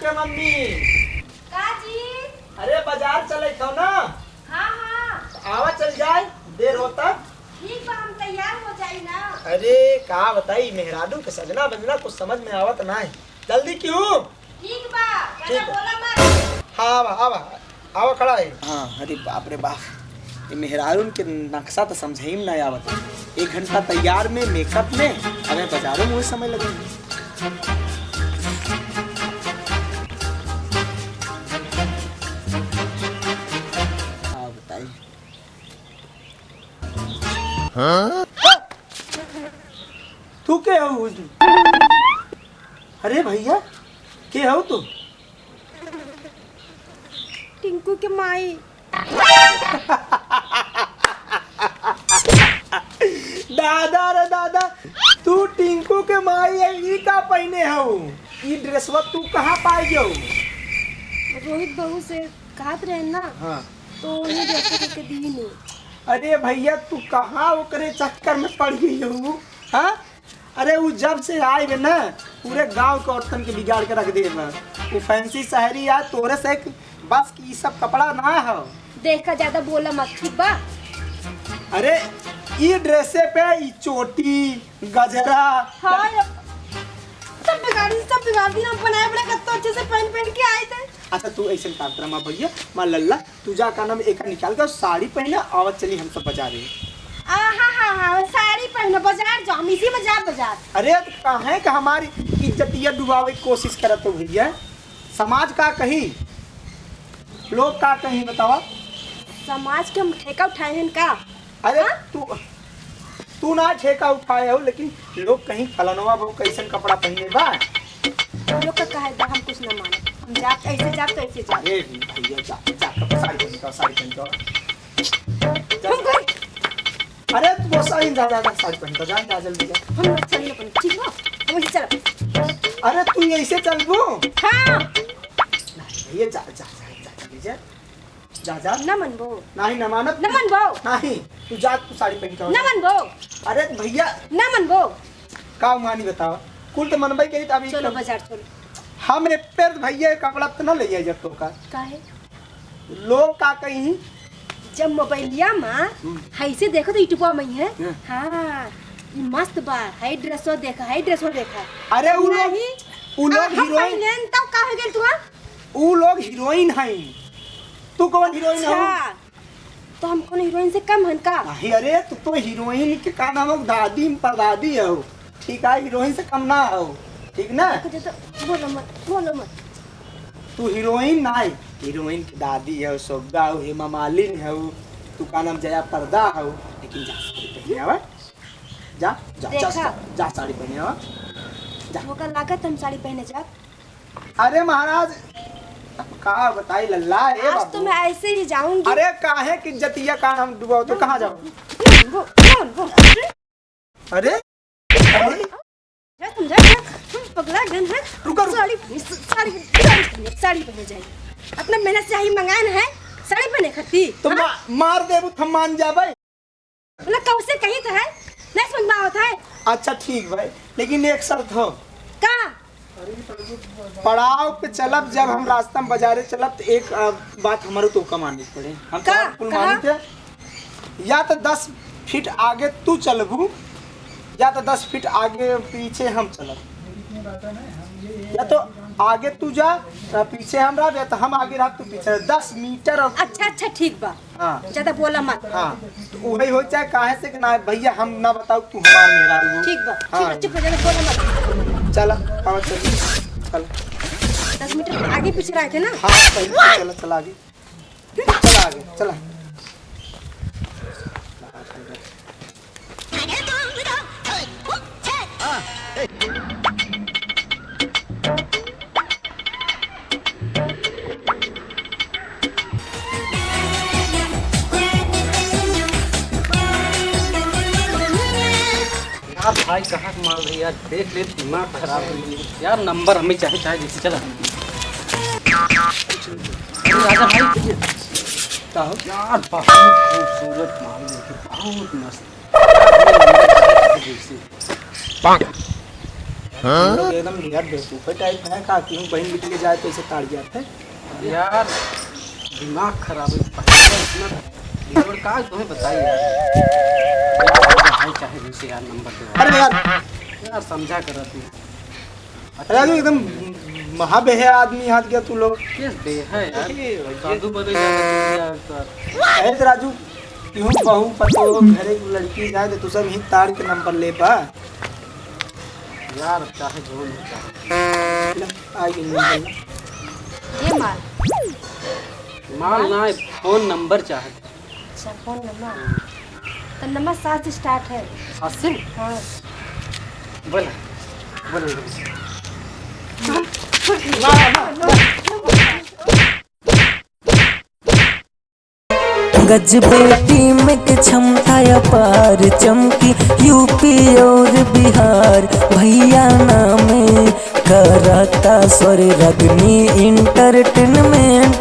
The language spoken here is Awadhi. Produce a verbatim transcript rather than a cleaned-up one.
ए मम्मी। का जी? अरे, बाजार चले थो ना? हाँ, हाँ। आवा, चल जाए, देर होता। ठीक बा, हम तैयार हो जाई ना। अरे, का बताई, मेहरारू के सजना बजना कुछ समझ में आवत ना है। जल्दी क्यों? ठीक बा, ज्यादा ठीक बा। बोला मत। हाँ, आवा, आवा, आवा, खड़ा है। हाँ, अरे बाप रे बाप, ये मेहरारून के नक्शा तो समझे ही ना आवत। एक घंटा तैयार में, मेकअप में, हमें बाजारों में वही समय लगे। का बताई? हाँ? तू के हो? अरे भैया, के हो तू? टिंकू के माई। दादा रे दादा, तू टिंकू के माई है, ई का पहिने हो? ई ड्रेसवा तू कहाँ पाई गयो? रोहित बहू से कहत रहे ना, हाँ। तो उन्हीं ड्रेस के दीनी। अरे भैया, तू कहाँ ओकरे चक्कर में पड़ गई हो? हाँ? अरे, उ जब से आए बे ना, पूरे गांव के औरतन के बिगाड़ के रख दे बा। उ फैंसी साड़ी आ, तोरे से एक बस की, ई सब कपड़ा ना हो। देखा, ज्यादा बोला मत, ठीक बा? अरे, ई ड्रेसे पे ई चोटी, गजरा। हाँ, ये सब बिगाड़ दी, सब बिगाड़ दी। हम बनाए बड़े कत्तो अच्छे से पहन पहन के आए थे। अच्छा, तू ऐसे काम कर, माँ भैया, माँ लल्ला, तू जा, का नाम, एका निकाल के साड़ी पहने, आवत चली हम सब बाजारे। आ, हाँ, हाँ, हाँ, साड़ी पहने, बाजार जाओ, हम इसी में जाब बाजार। अरे, तो काहे का हमारी इज्जतिया डुबावे की कोशिश करत हो भैया? समाज का कही, लोग का कही, बतावा। समाज के हम ठेका उठाए हैं का? अरे, हाँ? तू तू ना ठेका उठाए हो, लेकिन लोग कहीं फलनवा बहू कैसन कपड़ा पहने बा। लोग का कहे बा, हम कुछ ना माने। हम जाब, ऐसे जाब तो ऐसे जाब। ए भैया, जा, जा, कपड़ा, साड़ी पहन के, साड़ी पहन के। जा। हम कहीं अरे, तू बहुत साड़ी, जा, जा, जा, साड़ी पहन के, जा, जा, जल्दी जा। हम लोग साड़ी ना पहने, ठीक बा? हम ऐसे चलब। अरे, तू ऐसे चलबू? हाँ। नहीं भैया, जा, जा, जा, जा, जल्दी जा। जा, जा। ना मनबो? नाही, ना मानब। ना मनबो? नाही, तू जा, तू साड़ी पहन के आओ। ना मनबो? अरे भैया। ना मनबो? का मानी बताओ, कुल तो मनबे करी, तो अभी चलो तो बाजार चलो। हम ए पेर भैया कपड़ा तो ना ले जाए जब तो का। काहे? लोग का कही? जब मोबाइलिया में हम्म। हैसे देखो तो यूट्यूबवा में है। हाँ। हाँ, ई मस्त बा, है ड्रेसो देखा, है ड्रेसो देखा। अरे उ लोग, नहीं। उ लोग आ, हम हीरोइन। पहले न तब का हो गेल तू, हाँ? ऊ लोग हीरोइन हईं, तू कौन हीरोइन हो? अच्छा, तो हम कौन हीरोइन से कम हन का? नहीं, अरे, तू तो हीरोइन के का नाम हो, दादी परदादी हो, ठीक है, हीरोइन से कम ना हो, ठीक ना? देखो, देखो, बोलो मत, बोलो मत। तू हीरोइन ना है, हीरोइन की दादी हो, सोग्गा हो, हेमा मालिनी हो, तू का नाम जया पर्दा हो, लेकिन जा साड़ी पहने आवा, जा, जा, जा, देखा। जा, जा साड़ी पहने आवा, जा। ओकर लागत हम साड़ी पहने जाब। अरे महाराज, अब का बताई लल्ला, ए आज बाबू। तो मैं ऐसे ही जाऊंगी। अरे काहे की इज्जतिया का हम डुबाओ तो कहाँ जाओ? कौन वो? कौन वो? अरे, अरे, जा तुम जा, जा। हम पगला गन है। रुको, रुको। साड़ी पहने, साड़ी पहने, साड़ी पहने, साड़ी पहने जाए। अपना मेहनत से यही मंगान है, साड़ी पहने खाती। तो हाँ? मा-, मार देबू, हम मान जाबे। मतलब कब से कही तो है, नहीं समझ में आवत है। अच्छा ठीक भाई, लेकिन एक शर्त हो। का? पड़ाव पे चलब, जब हम रास्ता में बाजारे चलब तो एक, अ, बात हमारे तो का माने के पड़े। हम का? तो कुल कहा? मानी थे। या तो दस फीट आगे तू चलबू, या तो दस फीट आगे पीछे हम चलब। या तो आगे तू जा, अ, पीछे हम रह, या तो हम आगे रह, तू पीछे रह। दस मीटर और अच्छा, अच्छा, ठीक बा। हाँ। ज्यादा बोला मत। हाँ, तो उहइ होइ चाहे काहे से कि ना भइया, हम ना बताउ, तू हमार मेहरारू हो। ठीक बा, ठीक बा, हाँ। चुप हो जा, बोला मत। चला, आवा, चल, चल। दस मीटर आगे पीछे रह के ना। हाँ, सही, चला, चला आगे। चला आगे, चला। यार भाई, कहाँ के माल है यार, देख ले, दिमाग खराब हो गया यार। नंबर हमें चाहे, चाहे जैसे चला। अरे राजा भाई, का हो? यार बहुत खूबसूरत माल देखे, बहुत मस्त। जैसे। अरे हम लोग एकदम यार बेवकूफे टाइप है का, कि हम बहन बिटिया जाए तो ऐसे ताड़ जात है। यार, दिमाग खराब है, पहले इतना बिगड़ का तुम्हें बताई यार। यार, भाई चाहे जैसे यार नंबर दे। अरे यार। यार, समझा कर तू। अरे यार, एकदम महाबेहे आदमी हाथ गया तू लोग। किस बेहे यार? अरे भैया। साधु बने जाना चाहिए यार, सर। अरे तो राजू, क्यों बहू पतो घरे की लड़की जाए तो तू सब ही ताड़ के नंबर ले पा। यार, चाहे जो नहीं चाहे। ले, आ गई नंबर। ये माल। माल ना, फोन नंबर चाहे। अच्छा, फोन नंबर। तो नंबर सात से स्टार्ट है। सात से? हाँ। बोला, बोला, बोला। गजबे टीम के क्षमता अपार, चमकी यूपी और बिहार। भैया नाम करता स्वर रगनी एंटरटेनमेंट।